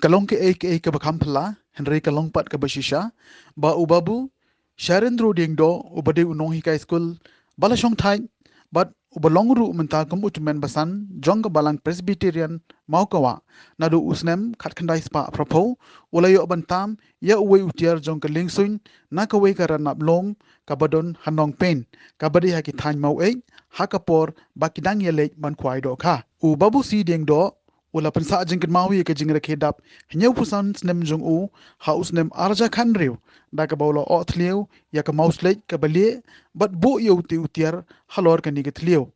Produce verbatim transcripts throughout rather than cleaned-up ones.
Ka long kaei kaei kaba kham phylla, hynrei ka long pat kaba shisha, ba u Babu Sharendro Diengdoh, uba dei u nonghikai skul ba la shongthait, bad uba long ruh mynta kum u tymmen basan jong ka Balang Presbyterian Mawkawah, naduh u snem khatkhyndai spah phraphew, u la ïoh ban tam ïa uwei u tiar jong ka liengsuiñ na kawei ka ranab lum kaba don ha Nongpeiñ, kaba dei ha ki thaiñ Maweit, ha ka por ba ki dang ïaleit ban khwai dohkha. U Babu C. Diengdoh u la pynsah jingkynmaw ïa ka jingrakhe dap hynñiewphew san snem jong u ha u snem ar hajar khathynriew, da kaba u la oh thliew ïa ka mawsleit kaba lieh, bad buh ïa uti u tiar halor kane ka thliew,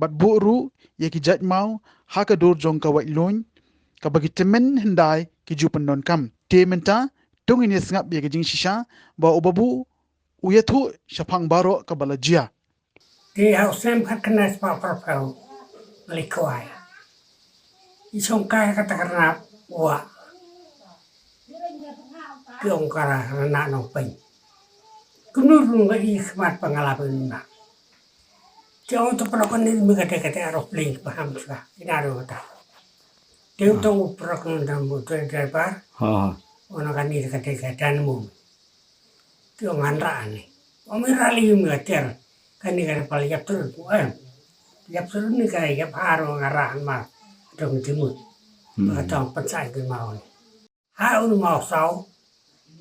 bad buh ruh ïa ki jait maw ha ka dur jong ka wait luiñ, kaba ki tymmen hyndai ki ju pyndonkam. Te mynta, to ngin ïa sngap ïa ka jingshisha ba u Babu u ïathuh shaphang baroh kaba la jia. Te ha u snem khatkhyndai spah phraphew, nga la khwai. I shongkai kata ka ranab wah. Ki ong ka ranab Nongpeiñ. Kumno ruh nga i khmat ba nga la pynbna. Te ong to paralok kane me kata kata aeroplane ba ham sha. Ina ruh kata. Te uto u paralok ngan dang mo driver. Ha. Ono kane kata kata mo. Ki ong ngan rah ne. Ong me rah lei me ka tiar. Kane ka pala ïap turun pu em. Ïap turun ne ka ïap haro nga rah ma. Dong timut. Ka tong pynsah ki maw ne. Ha un maw saw.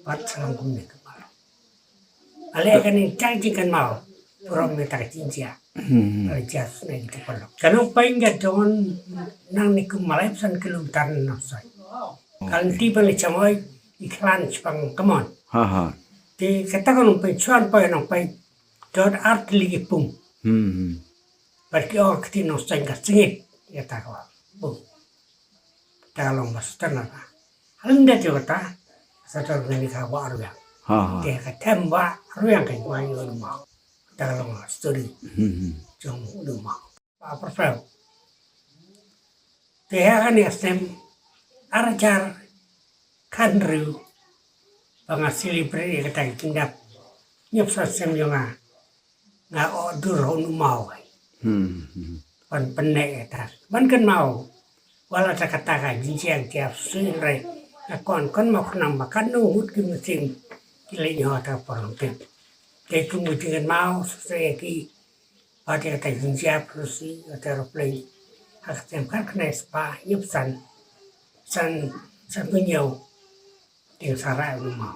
Pat salam kumne ka maw. Ale kane tang jingkynmaw. Pura me ta ka jingjia. Ale jia sne ki te paralok. Ka Nongpeiñ ka don nang ne kum malai phew san kilometer na Nongstoiñ. Ka lynti ba la chamoi i klan chpang kamon. Ha ha. Te kata ka Nongpeiñ chuan poi Nongpeiñ. Don ar tylli ki pung. Hmm. Bad ki ong kti Nongstoiñ ka sngit. Kata ka pung. Kata ka long ba sutana. Hynda te kata. Sutana ni ka wa arwiang. Ha ha. Te ka tem wa arwiang ka wa yu ma. Kata ka long story. Hmm. Jong u ma. Ba pyrshah. Te ha kane ka snem ar hajar khathynriew ba nga celebrate ïa kata ka jingdap hynñiewphew san snem jong nga, nga oh dur ha u maw. Hmm, hmm. Ban pyneh ïa kata ban kynmaw. Wat la kata ka jingjia ka shisha re. Nga kwah kynmaw khnang ba katno ngut ki mynsiem ki leit noh ha kata ka por. Te kum ka jingkynmaw shisha ïa ki. Ba te kata jingjia pyrsi, kata aeroplane. Ha ka snem khatkhyndai spah hynñiewphew san, san, sanphew hynñiew. Te nga sa rah ïa u maw.